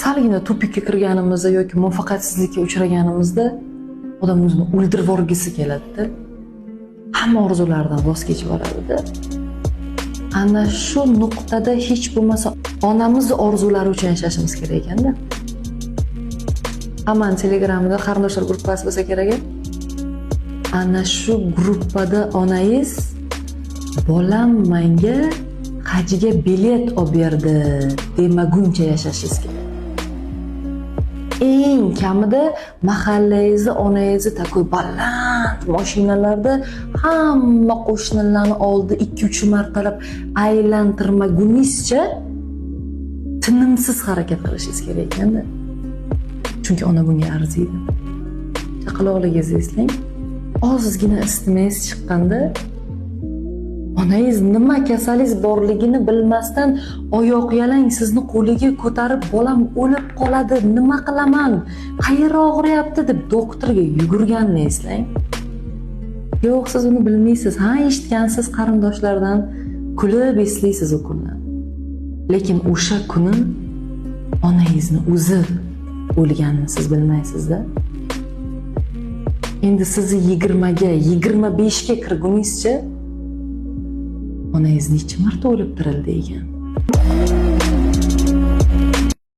Salgina тупик ka kirganimizda yoki muvaffaqiyatsizlikka uchraganimizda odam o'zini o'ldirib yuborgisi keladida, hamma orzularidan voz kechib yuboradida. Ana shu nuqtada hech bo'lmasa onamizni orzulari uchun yashashimiz kerak ekanda. Hammani Telegramida qarindoshlar gruppasi bo'lsa kerak a? Ana shu gruppada onangiz "Bolam menga hajga bilet olib berdi" demaguncha yashashingiz kerak. Eng kamida mahallangizni, onangizni такой baland mashinalarda hamma qo'shnilarni oldi 2-3 martalab aylantirmagunizcha tinimsiz harakat qilishingiz kerak ekanda. Chunki ona bunga arziydi. Chaqaloqligingizni eslang. Ozgina isitmangiz chiqqanda onangiz nima kasalingiz borligini bilmasdan oyoq yalang sizni qo'liga ko'tarib, "Bolam o'lib qoladi, nima qilaman, qayeri og'riyapti?" deb doktorga yugurganini eslang. Yo'q, siz uni bilmaysiz. Ha, eshitgansiz qarindoshlardan, kulib eslaysiz u kunni. Lekin o'sha kuni onangizni o'zi o'lganini siz bilmaysizda. Endi sizni 20ga, 25ga kirguningizcha onangiz necha marta o'lib tirildi ekan?